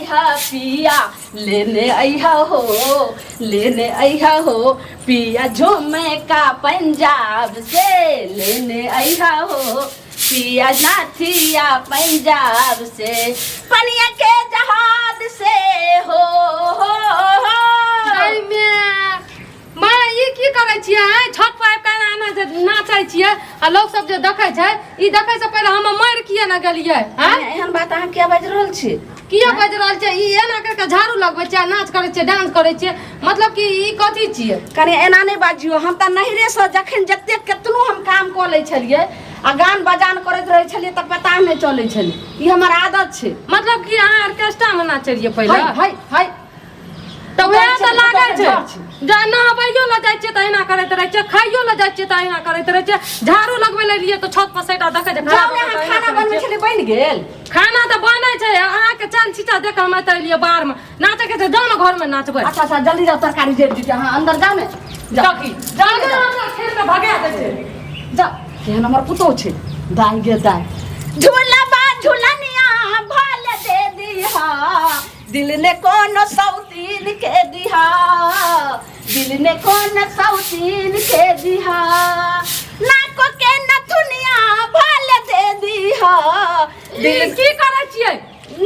अइहा पिया, लेने अइहा हो, लेने अइहा हो पिया झूमे का पंजाब से, लेने अइहा हो पिया नाथिया पंजाब से, पनिया के जहाज से हो, हो, हो। गई माय, माय, ई की करै छियै आँय? छत पर आबि कऽ एना जे नाचै छियै आ लोक सब जे देखै छै, ई देखै से पहिले हम मरि किए ने गेलियै आँय? एहन बात अहाँ किया बाजि रहल छी? किया बाजि रहल छियै? ई एना करि कऽ झाड़ू लगबै छियै आ नाच करै छियै, डांस करै छियै, मतलब कि ई कथी छियै? कनि एना नहि बाजियौ। हम तऽ नैहरेसँ जखन जतेक केतनो हम काम कऽ लै छलियै आ गान बजान करैत रहै छलियै तऽ पता नहि चलै छलै। ई हमर आदत छै। मतलब कि अहाँ ऑर्केस्ट्रा मे नाचै रहियै पहिले? है है है। तऽ वएह तऽ लागै छै छै। जे नहबैयो लए जाइ छियै तऽ अहिना करैत रहै छियै, खाइयो लए जाइ छियै तऽ अहिना करैत रहै छियै, झाड़ू लगबै लए रहियै तऽ छत पर सैटा देखै छै जाउ ने, अहाँ खाना बनबै छलियै, बनि गेल? खाना तऽ बनै छै। अहाँके चाल छीचा देख हम एतऽ एलियै। बाहरमे नाचैके छै, जाउ ने घरमे नाचबै। अच्छा अच्छा, जल्दी जाउ, तरकारी जरि जेतै। अहाँ अन्दर जाउ ने, जाउ। देखी जाउ ने, जाउ। हमरा खेत में भगा दै छै। जाउ। केहन हमर पुतोह छै, दाइ गे दाइ। झूलबा झूलनिया भल दे दिहा, दिल ने कोनो सौतीन के दिहा, दिल ने कोनो सौतीन के दिहा, नाको के नथुनिया भल दे दिहा, दिल दिल की करै छियै?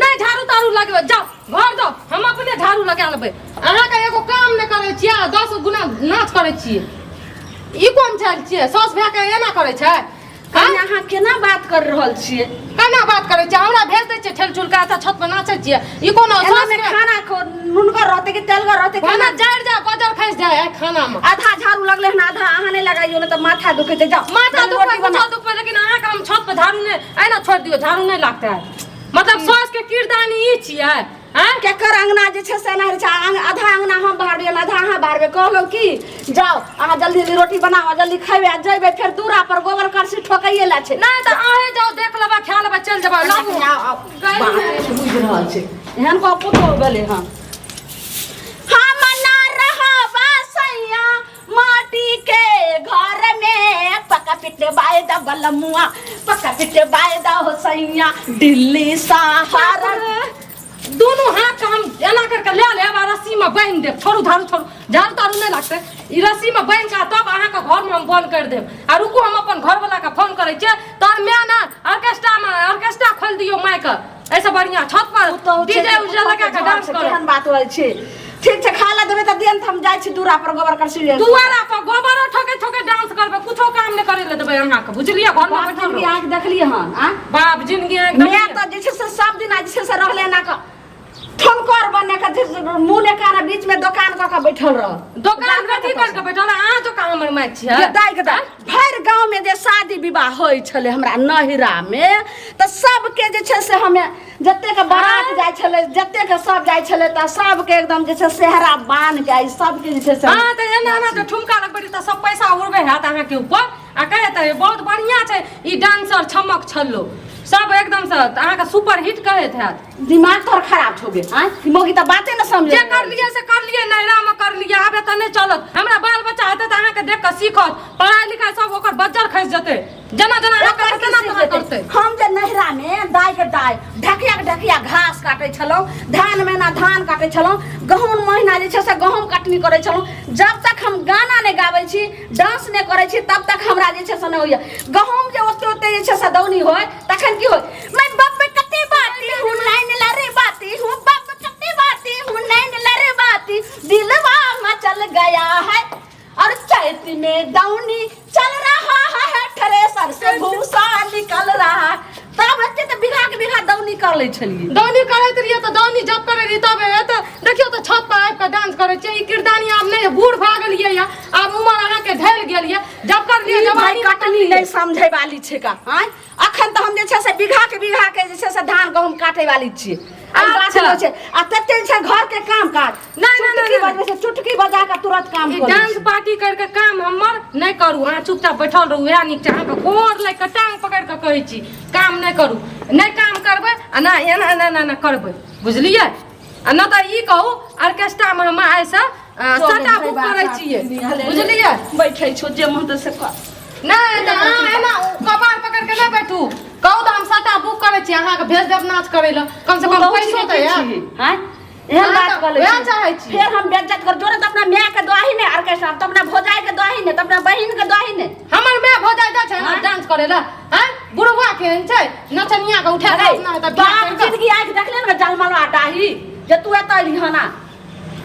नहि झाड़ू ताड़ू लगबै, जाउ घर जाउ, हम अपने झाड़ू लगा लेबै। अहाँके एगो काम नहि करै छियै आ 10 गुना नाच करै छियै। ई कोन चालि छियै? साउस भए कऽ एना करै छै? कनि अहाँ केना बात कर रहल छियै? केना बात करै छियै? हमरा भेज दै छियै ठेल चुलका, एतऽ छत पर नाचै छियै। ई कोनो एना साउस में के- खाना नुनगर रहतै कि तेलगर रहतै? खाना जरि जाय, बजर खसि जाय आइ खाना मे। आधा झाड़ू लगलै हन, आधा अहाँ नहि लगाइयो ने तऽ माथा दुखै छै। जाउ माथा जल्दी दुखबै, रोटी कुछो बनाउ। दुखबै, लेकिन अहाँके हम छत पर झाड़ू नहि एना छोड़ि दियौ, झाड़ू नहि लागतै। मतलब साउस के किरदानी ई छियै आँय? केकर अंगना जे छै से एना रहै छै। आधा अंगना हम बहारबै, आधा अहाँ बहारबै। कहलहुँ की, जाउ अहाँ जल्दी जल्दी रोटी बनाउ, जल्दी खैबै आ जैबै फेर दूरा पर गोबर करसी ठोकैये ला छै। नहि तऽ अहें जाउ, देख लेबै, खा लेबै, चलि जेबै। लाबू। आउ, आउ। बाप रे, बुझि रहल छै एहन कऽ पुतोह भेलै हन। हम ना रहब सैया माटी के घर में, पक्का पिटवाए द बलमुआ, पक्का पिटवाए द हो सैया दिल्ली सहारा। दुनू हाथ के हम एना करके ले लेब आ रस्सी में बान्हि देब। छोड़ू झाड़ू, छोड़ू झाड़ू ताड़ू नहि लागतै। ई रस्सी में बान्हि कऽ तब अहाँके घरमे हम बंद करि देब। आ रुकू, हम अपन घरवला के फोन करै छियै। तोहर माय ने ऑर्केस्ट्रा में ऑर्केस्ट्रा खोलि दियौ मायके, एहिसँ बढ़िआँ छत पर पुतहु छै डीजे कि उजे लगा पुतहु कऽ डांस के करू। केहन बात होइ छै? ठीक छै, खा ला देबै तऽ दियन, तऽ हम जाइ छी दूरा पर गोबर करसी ले। दुआरा पर गोबरो ठोके ठोके डांस करबै, कुछो काम नहि करै लए देबै अहाँके, बुझलियै? घरमे बाप बैठल जिनगी रहू। आँखि देखलियै हन आ बाप जिनगी आँखि मैं देखलियै। तऽ जे छै से सब दिन जे छै से रहले एना कऽ ठोनकर बने के जे मुँह ने कान, बीच में दोकान कऽ के बैठल रह। दोकान कथी कर के बैठल? अहाँ जो हमर माय छियै। ये दाइ के दाइ, भरि गाँव में जे शादी विवाह होइ छलै हमरा नहिरा में तऽ सबके जे छै से हमे जतेक बारात जाइ छलै, जतेक सब जाइ छलै, तऽ सबके एकदम जे छै सेहरा बान्हि के सबके जे छै से। हँ तऽ एना एना जे ठुमका लगबै रही तऽ सब पैसा उड़बै हैत अहाँके ऊपर आ कहैत रहै बहुत बढ़िआँ छै ई डांसर छमक छल्लो, सब एकदम से अहाँके सुपर हिट कहैत हैत। दिमाग तोहर खराब छौ गे आँय? ई मौगी तऽ बाते ने समझे। जे करलियै से करलियै, नैहरामे करलियै, आब एतऽ नहि चलत। हमरा बाल बच्चा हेतै तऽ अहाँके देख कऽ सीखत, पढ़ाइ लिखाइ सब ओकर बज्जर खसि जेतै। जेना जेना अहाँ ओकर करबै की तेना सीख तेना जेतै? करतै। हम जे नैहरा में दाइ के दाइ ढकिया के ढकिया घास काटै छलहुँ, धान महीना धान काटै छलहुँ, गहूँम महीना जे छै से गहूँम कटनी करै छलहुँ, जब तक हम गाना नहि गाबै छी, डांस नहि करै छी, तब तक हमरा जे छै से नहि होइए। गहूँम जे ओते ओते जे छै से दौनी होय तखन की होय? मैं बब कते बाती हूँ नैन लरे बाती हूँ, बब कते बाती हूँ नैन लरे बाती, दिलवा मचल गया है और चैत में दौनी चल रहा है, थ्रेसर से भूसा निकल रहा है। तब एते तऽ बीघा के बीघा दौनी कर लै छलियै। दौनी करैत रहियै तऽ दौनी जब करै रहियै तब एतऽ देखियौ तऽ छत पर आबि कऽ डांस करै छियै। ई किरदानी आब नहि, बूढ़ भए गेलियै यऽ, आब उमर अहाँके ढलि गेल यऽ, जब करलियै ई भाई जवानी कटनी नहि समझै वाली छै का आँय? अखन तऽ हम जे छै से बीघा के बीघा के जे छै से धान गहूम काटे वाली छियै। आ ई बात अच्छा। नहि छै आ तते जे छै घर के काम काज नहि, नहि, चुटकी नहि, बजबै छै, चुटकी बजा के तुरंत काम ई करै डांस छै। पार्टी करके काम हमर नहि करू, अहाँ चुपचाप बैठल रहू, उएह नीक छै। अहाँके गोर लागि कऽ टांग पकड़ि कऽ कहै छी, काम नहि करू। नहि काम करबै आ नहि एना एना एना एना करबै, बुझलियै? आ नहि तऽ ई कहू, ऑर्केस्ट्रामे हम आइसँ सटा बुक करै छियै, बुझलियै? बैठै छौ जे मन तऽ से कर। नहि तऽ अहाँ एना कपार पकड़ि कऽ नहि बैठू, कहू तऽ हम सटा बुक करै छियै। छी अहाँके भेज देब नाच करै लए कम से कम पुतहु पैसो छी तऽ कि आयत छी, आँय? एहन अहाँ बात तऽ कऽ लै वएह छी। चाहै छी। फेर हम बेज्जत कर जोरे तऽ अपना माय के दही ने ऑर्केस्ट्रा तऽ अपना भौजाई के दही ने तऽ अपना बहिन के दही ने हमर माय भौजाइ जाइ छै ने डांस करै लए आँय बुढ़वा केहन छै नचनिया के उठा अरे के अपना हेतै बियाह बाप करि कऽ। जिंदगी आँखि देखले ने जलमलवा डाही जे तू एतऽ एली हना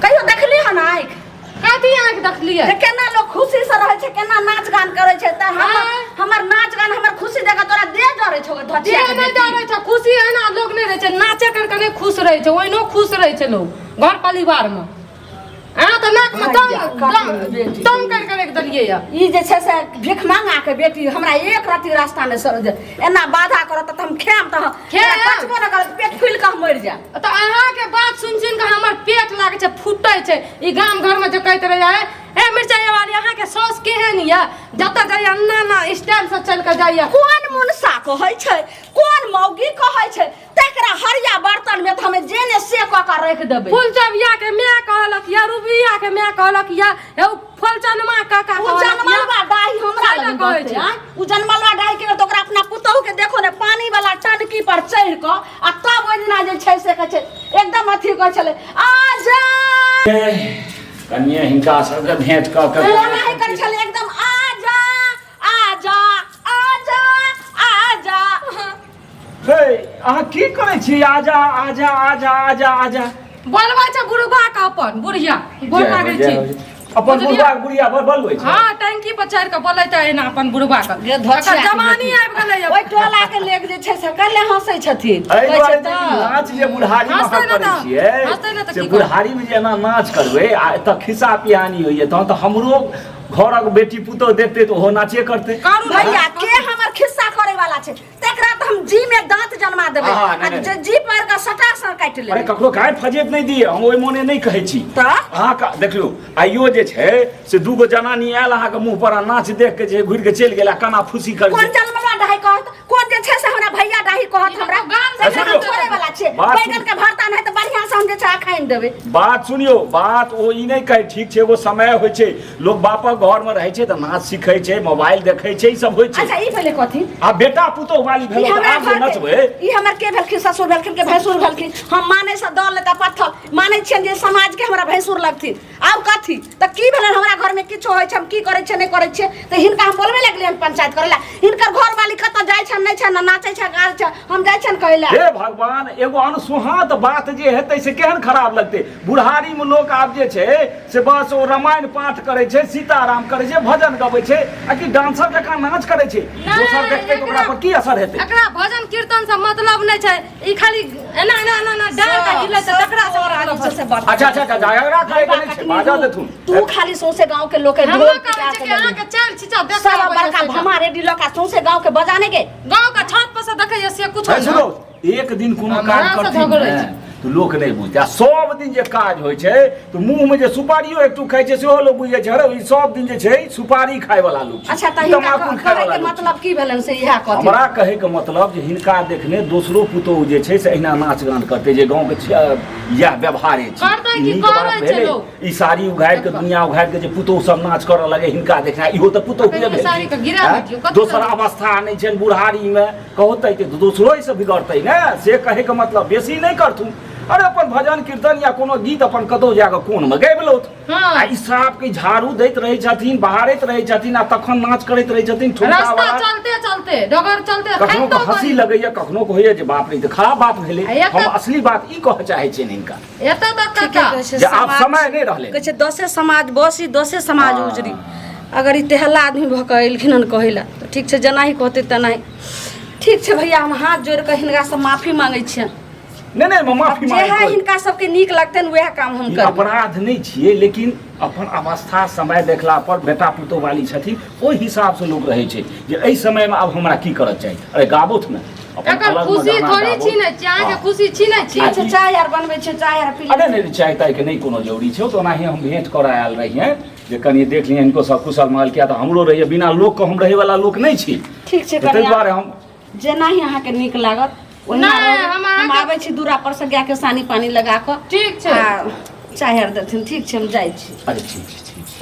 कहियो देखली हन आँखि कथी आँखि देखलियै जे केना लोग खुशी से रहै छै केना नाच गान करै छै तऽ हमर आँय। हमर नाच गान हमर खुशी देख के तोरा देह जरै छौ देह धचिया के नहि बेटी। डरै छै खुशी एना लोग नहि रहै छै नाचे करके नहि खुश रहै छै ओहिनो खुश रहै छै लोग घर परिवारमे अहाँ तऽ नाकमे दम भैया, दम कखन बेटी। दम करि कऽ राखि देलियै यऽ ई जे छै से भीख मांगा के बेटी हमरा एक रति रास्ता मे सर एना बाधा करत तऽ हम खायब तऽ खायब? पचबो न करत पेट फुलि कऽ हम मरि जायब तऽ अहाँके बात सुनि सुनि कऽ हमर पेट लागै छै फूटै छै ई गाम घरमे जे कहैत रहैया ए मिरचाई वाली अहाँके साउस केहन यऽ जतऽ जाइया एना एना स्टाइल से चलि कऽ जाइया कोन मुनसा कहै छै कोन मौगी कहै छै तकरा हरिया बर्तन में तऽ हमे जे ने से कऽ कऽ राखि देबै फुलचबिया के माय कहलक या रुबिया के माय कहलक या हे उ फुलचनमा काका ओ कहलक या जनमलवा डाही हमरा से लग कहै कहै छै। छै आँय? ओ जनमलवा डाही के तऽ ओकरा अपना पुतहु के देखो ने पानी वाला टंकी पर चढ़ि कऽ आ तब ओहि दिना जे छै से कहै छै एकदम अथी कहै छलै आ जा कनिए हिनका सबके भेंट कऽ के एनाही करै छलै एकदम आ जा आ जा आ जा आ जा हे अहाँ की करै छी आजा आजा आजा आजा आजा बोलबै छै बुढ़बा के अपन बुढ़िया गोर जय हो, लागै जय छी हो। अपन बुझलियै? बुढ़बा के बुढ़िया बड़ बोलबै छै हाँ टंकी पर चढ़ि कऽ बोलैत एना अपन बुढ़बा के गे धोछिया एकर के जवानी बेटी। आबि गेलै ओहि टोला के लेक जे छै से कल्हे हंसै छथिन एहि कहै दुआरे छै जे ई तऽ नाच जे बुढ़ारी मे हँसतै अहाँ ने करै तऽ, छियै हँसतै ने तऽ से की करबै? बुढ़ारी मे जे एना नाच करबै आ एतऽ खिस्सा पिहानी होइए तहन तऽ हमरो घरक बेटी पुतोह देखतै तऽ ओहो नाचे करतै करू ने। भैया के हमर खिस्सा करे वाला छै तकरा तऽ हम जी में दांत जन्मा देबै हाँ, हाँ, आ नहि, जे जी पर के सटा से काटि अरे लेबै ककरो गाय फजेत नहि दिए हम ओहि मोने नहि कहै छी तऽ? अहाँके देखियौ आइयो जे छै से दूगो जनानी आयल अहाँके मुँह पर आ नाच देख के जे घुरि के चलि गेल आ काना फूसी कर कोन जन्मला डाही कहत कोन जे छै से हमरा भैया डाही कहत हमरा गाम से तकरा हम छोड़े वाला छियै बात बैगन के भरता नहि तऽ बढ़ियां से हम जे छै अखाइन देबै बात सुनियौ बात ओ ई नहि कहै ठीक छै एगो समय होइ छै लोक बापक घरमे रहै छै तऽ नाच सीखै छै मोबाइल देखै छै ई सब होइ छै अच्छा ई पहिले कथी आ बेटा पुतोह वाली ई भेल तऽ हमरा आब जे घर के- नचबै ई हमर के भेलखिन ससुर भेलखिन के भैंसुर भेलखिन हम मानै से दऽ लेता पत्थर मानै छियनि जे समाज के हमरा भैंसुर लगथिन आब कथी तऽ की भेलनि हमरा घर में किछो होइ छै हम की करै छियै नहि करै छियै तऽ हिनका हम बोलबे लगलियनि पंचायत करै लए हिनकर घरवाली कतऽ जाइ छनि नहि छनि नाचै छै गाबै छै हम जाइ छियनि कहै लए हे भगवान एगो अनसुहात बात जे हेतै से केहन खराब लगतै बुढ़ारीमे लोक आब जे छै से बस ओ रामायण पाठ करै छै सीताराम करै छै भजन गबै छै आ कि डांसर जकाँ नाच करै छै नहि, दोसर देखतै तऽ ओकरा पर की असर हेतै एकरा भजन कीर्तन से मतलब नहि छै ई खाली एना एना एना एना डाल के हिलै छै तकरा से मतलब से छै। बड़ अच्छा अच्छा अच्छा झगड़ा करे के नहि छै बाजा देथुन तू खाली सौंसे गांव के लोग के हमरा ढोल कहै पिटा छै के कि अहाँके चल छिचा देख सब बड़का भमा रेडी लऽ के सौंसे गांव के बजाने के गाँव के छत पर से देखै से कुछ है सुनो एक दिन कोनो हमरा काज से करथिन झगड़ै ने छै। तऽ लोक नहि बुझतै आ सब दिन जे काज होइ छै तऽ मुँहमे जे सुपारियो एकटू खाइ छै सेहो लोक बुझि जाइ छै अरे ई सब दिन जे छै सुपारी खायवला लोक छै अच्छा तऽ हिनका तमाकुल कहै खायवला के लोक छै। मतलब की भेलनि से इएह कहथिन हमरा कहैके मतलब जे हिनका देखने दोसरो पुतोहु जे छै से अहिना नाच गान करतै जे गाँवके इएह व्यवहारे छै करतै ई कि नीक बात करै छै भेलै लोक? ई साड़ी उघारि के दुनिया उघारि के जे पुतोहु सब नाच करऽ लगे हिनका देखना इहो तऽ पुतोहु अखन साड़ी के गिरा भेल दियौ, कथी दोसर करबै? अवस्था नहि छनि बुढ़ारीमे कहतै तऽ दोसरो एहिसँ बिगड़तै ने से कहैके मतलब बेसी नहि करथुन अरे अपन भजन कीर्तन या कोनो गीत अपन कतौ जाकऽ कोनमे गाबि लौथ हाँ। आ ई साँप के झाड़ू दैत रहै छथिन बहारैत रहै छथिन आ तखन नाच करैत रहै छथिन ठुमका रास्ता वाला चलते चलते डगर चलते कखनो खाइतो के हंसी करी। लगैया कखनो के होइया जे बाप रे ई तऽ खराब बात भेलै आ एक हम तऽ- असली बात ई कहऽ चाहै छियनि हिनका एतऽ तक ठीके काका कहै छै जे आब समाज- समय नहि रहलै। कहै छै दसे समाज बसी दसे समाज हाँ। उजरी अगर ई तेहला आदमी भऽ कऽ एलखिन हन कहै लए तऽ ठीक छै जेनाही कहतै तेनाही ठीक छै भैया हम हाथ जोड़ि कऽ हिनकासँ माफी मांगै छियनि नहि नहि माफी जे मांगै है हिनका सबके नीक लगतनि वएह काम हम ई करबै अपराध नहि छियै लेकिन अपन अवस्था समय देखला पर बेटा पुतोह वाली छथिन ओहि हिसाबसँ लोक रहै छै जे एहि समयमे आब हमरा की करऽ चाही अरे गाबोथ ने अपन एकर अलगमे खुशी गाना थोड़ी गाबोथ। छीनै छी अहाँके हँ। खुशी छीनै छी अच्छा चाय आर बनबै छै चाय आर पी अरे नहि चाय तायके नहि कोनो जरूरी छै ओ तऽ ओनाही हम भेँट करऽ आयल रहियै जे कनि देख लियै हिनको सब कुशल मंगल किया तऽ हमरो रहैए बिना लोकके हम रहैवला लोक नहि छी ठीक छै तऽ ताहि कनिया दुआरे हम जेनाही अहाँके नीक लागत ओहिना नहि, रहबै। हम हम अहाँके- आबै छी दूरा पर से गायके सानी पानी लगा कऽ ठीक छै आ चाय आर देथिन ठीक छै हम जाइ छी अरे ठीक छै ठीक छै